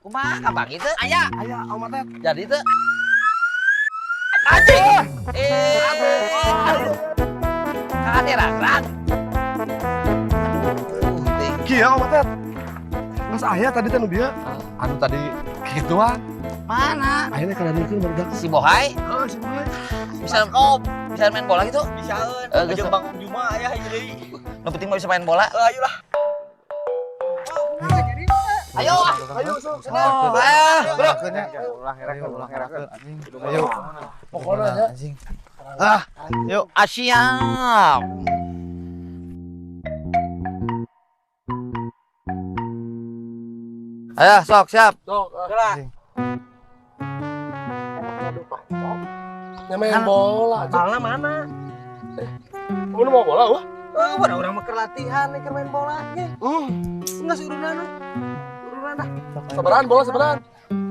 Kumaha kapanggih teu? Aya. Aya, Oma teh. Jadi teu? Anjing. Eh, aduh. Kade ragrag. Aduh, ting. Kieu Oma teh. Geus aya tadi teh nu bieu. Anu tadi kituan. Mana? Akhirnya kadanikeun barudak. Si Bohai Heeh, si Bohai. Bisa oh, bisa main bola gitu? Bisaeun. Eh, geus. Jeung Bang Juma aya hiji deui. Nu penting mah bisa main bola. Eh, ayolah. Ayo ah. Ayo, sok. Oh, ah, bro. Ulah ngerakeun, ulah ngerakeun. Ayo. Pokoknya ya. Anjing. Ah, yuk. Ah, siap. Ayo, sok siap. Sok. Ah. Geura. Nya main bola. Balna mana? Kamu mau bola, wah? Eh, wadah urang mah keur latihan keur main bola ge. Geus urunan we. Urunan dah. Sabarahan bola sabarahan?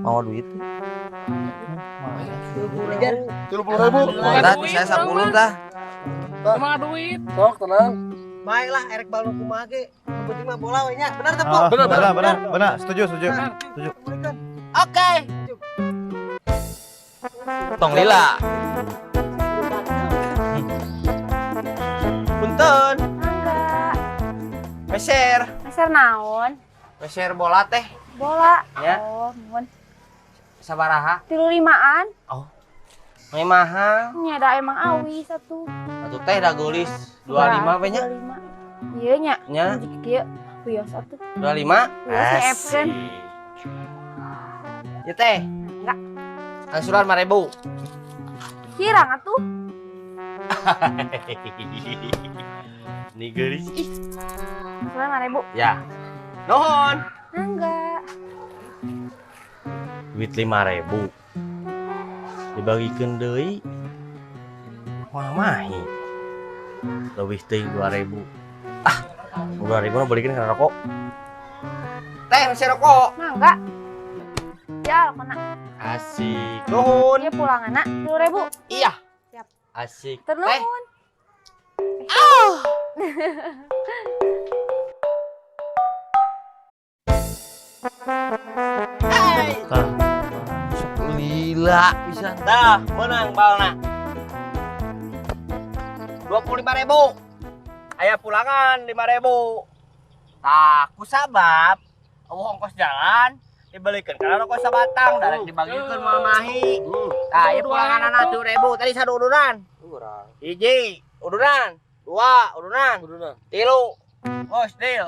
Mau duit? 30.000. Tah, saya 10 tah. Kumaha duit? Sok, tenang. Main lah erek bal nu kumaha ge. Nu penting mah bola we nya. Benar teh, Po? Ah, Benar, benar, benar, benar. Setuju, setuju. Setuju. Oke. Tong lila. Punten. Enggak. Meser. Meser naon? Meser bola teh. Bola. Ya. Oh, nuhun. Sabaraha? 35-an. Mah mahal. Nya da emang awi satu. Atuh teh da geulis 25 we nya. 25. Ieu nya. Nya. Jik kieu. Wios atuh. 25. Wios ngeepkeun. Ya teh. Enggak. Angsuran 5.000. Kirang atuh. Ini geulis ih. Angsuran 5.000. Ya. Nuhun. Enggak. Duit 5.000. Dibagikeun deui. Wah mahi. Leuwih teuing 2.000. Ah, 2.000 mah belikeun kana rokok. Teh, masih rokok. Mangga. Ya, kena. Asik. Nuhun. Ieu pulanganna 3.000. Iya. Siap. Asik. Tur Teh. nuhun. Tah. Lila bisa. Dah, menang balna. 25.000. Aya pulangan 5.000. Tah, ku sabab eueuh ongkos jalan dibelikeun kana rokok sabatang darek dibagikeun moal mahi. Tah, ieu pulanganana 7.000 tadi sadu udunan. Hiji, udunan. Dua, udunan. Udunan. Tilu. Bos, deal.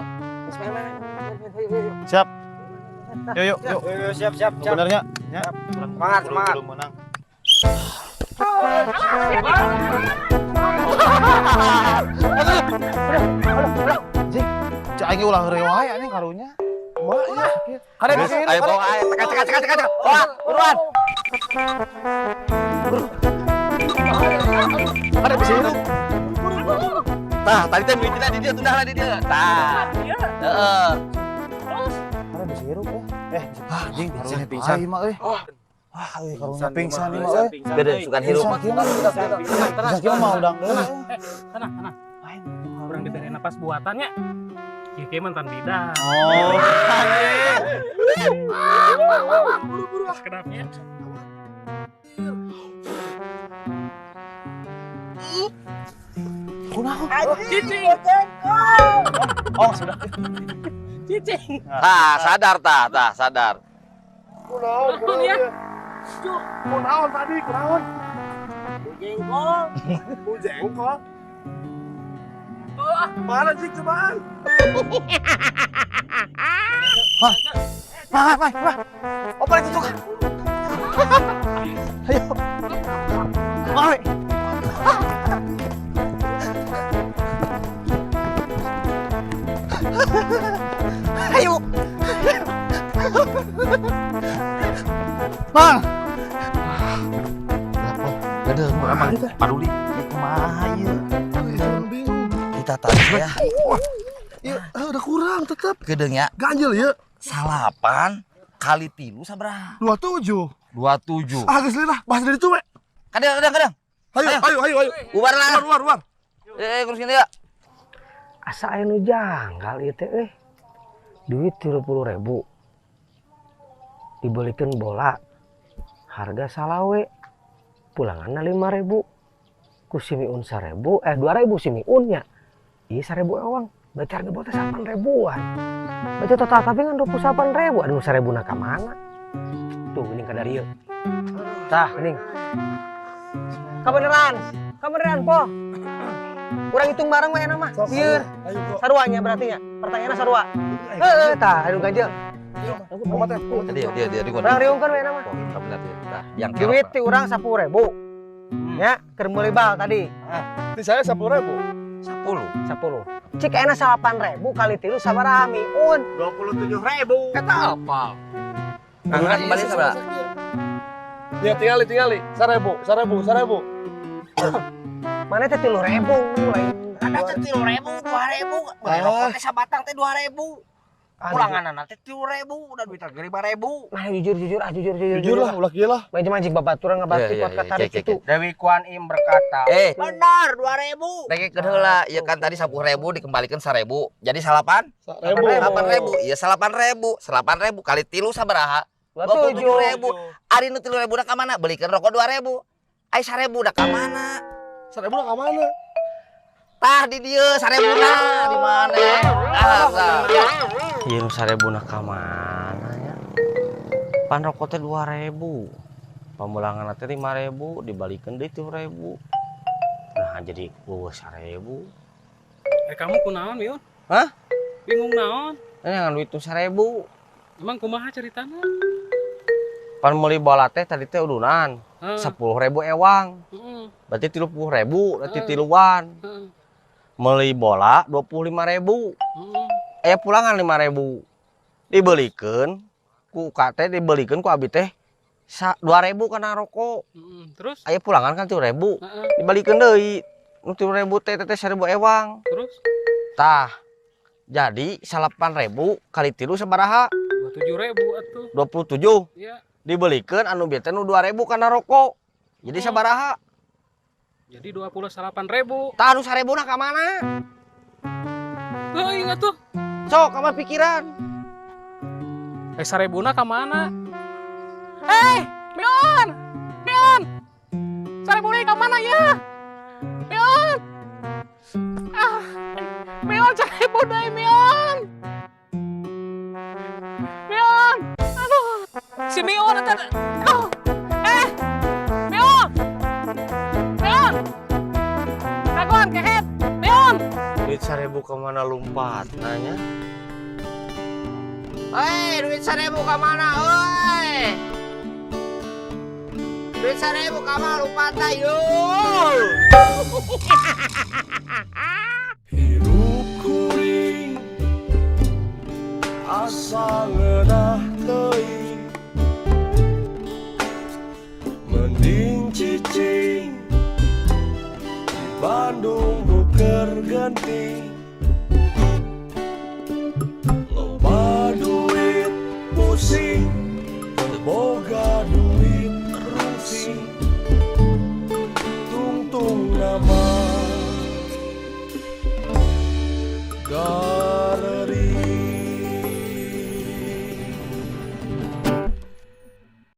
Siap. Yuk, yuk, yuk. Siap, siap, siap. Benernya. Ya. Semangat, semangat. Belum menang. Anjing, cek aing ulah heureuy wae anjing karunya. Kumaha ya? Kade bisa hirup, Ayo kade. bawa ayo tekan tekan tekan tekan. Wah, buruan. Kade bisa hirup. Tah, tadi teh mimitina di dia tundah lah di dia. Tah. Heeh. Kade bisa hirup ya. Eh, ah, anjing karunya pingsan. aing mah euy. Wah, euy karunya pingsan ieu mah euy. Beda sukan hirup. Pingsan kieu mah. Pingsan kieu mah udang deui. Tenang, tenang. Kurang diberi napas buatannya. Kieu kieu mantan bidan. Oh. Sekedapnya. Kunaon? Cicing. Oh, sudah. Cicing. Tah, sadar tah, tah, sadar. Kunaon, kunaon Ya. ya? Kunaon tadi, kunaon? Jengkol. Bu jengkol. Mana sih cobaan? Mah, mah, mah. Apa itu tuh? Ayo. Mari. Ayo. Mang. Gede, emang paduli. Ieu kumaha ieu? Bingung. Kita tarik ya. Iya, udah kurang tetep. Gedeung ya. Ganjil ya. 9 kali 3 sabaraha? 27. 27. Ah, geus lila, bahas dari itu we. Kadang kadang kadang. Ayo, ayo, ayo, ayo. Bubar lah. War, war, war. Eh, kurusin ya. Asa aya nu janggal ieu teh euy. Duit 30.000. Dibelikan bola harga salawe, pulanganna 5.000, ku si Miun 1.000, eh, 2.000 si Miunnya, iya, 1.000 ewang. Berarti harga bola 8 ribuan. Berarti total tapi kan 28.000. Aduh, 1.000 na mana tuh? Ini kadar ieu. Tah, geuning. Kabeneran, kabeneran po. Urang hitung bareng we mah. Sieun. Ayo, bro. Saruanya berarti nya. Pertanyaannya sarua. Heeh, tah, anu ganjel. Tadi dia dia dia. Urang riungkeun we mah. Oh, benar ya. Tah, yang Duit ti urang 10.000. Ya, keur meuli bal tadi. Di saya 10.000. 10. 10. Cik enak 8.000 kali tilu sabaraha, Miun? 27.000. Kata apa? Nah, kembali sabaraha? Ya tinggali tinggali. 1.000, 1.000, 1.000. Mana teh 3.000 lain. Ada teh 3.000, 2.000. Beli rokok teh sabatang teh 2.000. Pulangan teh 3.000, udah duit lagi 5.000. Nah, jujur jujur ah, jujur jujur. Jujur lah, ulah gila. Maju mancing babaturan ngabati Iya, kuat iya, katarik iya, itu. Dewi Kuan Im berkata, Eh, benar 2.000. Dengekeun heula, ieu kan tadi 10.000 dikembalikan 1.000. Jadi salapan? 1.000. 8.000. Iya, 8.000. 8.000 kali tilu sabaraha? 27.000. Ari nu 3.000 da ka mana? Belikeun rokok 2.000. Ai 1.000 da ka mana? 1.000 lah ka mana? Tah, di dieu 1.000 na di mana? Ah, tah. Ieu nu 1.000 na ka mana nya? Pan rokok teh 2.000. Pamulangan teh 5.000, dibalikeun deui 3.000. Nah, jadi euweuh 1.000. Eh, kamu kunaon, Miun? Hah? Bingung naon? Ini ngan duit tuh 1.000. Emang kumaha ceritana? Pan meuli bola teh tadi teh udunan 10.000 ewang. Berarti 30.000, berarti tiluan. Meuli bola 25.000. Aya pulangan 5.000. Dibelikeun ku KT, dibelikeun ku abi teh 2.000 kana rokok. Terus? Aya pulangan kan 3.000. Dibalikeun deui. Nu 3.000 teh teh 1.000 ewang. Terus? Tah. Jadi 8.000 kali tilu sabaraha? 27.000 atuh. 27. Iya. Dibelikeun anu bieu teh nu 2.000 kana rokok. Jadi sabaraha? Jadi 28.000. Tah, anu 1.000 na ka mana? Heuh, atuh. Sok kamar pikiran. Eh, 1.000 na ka mana? Eh, Miun! Miun! 1.000 ka mana ya? Miun! Ah, Miun, 1.000 deui, Miun! Miun! Aduh, si Miun eta. Aduh. Eh, Miun! Miun! Dagoan kehet! Miun! Duit 1.000 kemana lompat nanya? Hei, duit 1.000 kemana? Oi! Duit 1.000 kemana lompat ayo? Hirup kuring asa ngeunah teuing, mending cicing di Bandung nu keur genting.